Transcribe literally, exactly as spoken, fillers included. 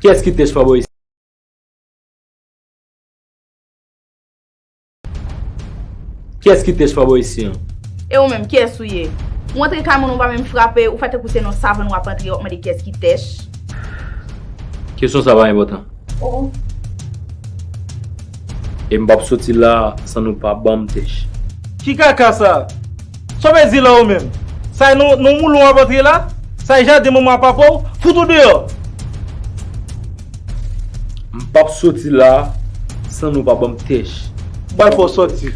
Kiyès ki tèch pa bò isi? Kiyès ki tèch pa bò isi an? E ou menm, kiyès ou ye? Ou antre kay moun, ou pa menm frape, ou fè tankou se nan savann w ap antre, w ap mande kiyès ki tèch. Kesyon sa pa enpòtan. Oh. E m p ap soti la san nou pa ban m tèch. Ki kaka sa? Sa w vle di la ou menm? Sa e nan, nan moulon w ap antre la? Sa e jaden manman a papa w? Fout ou deyò! M p ap soti la san nou pa ban m tèch. M pral fè w sòti.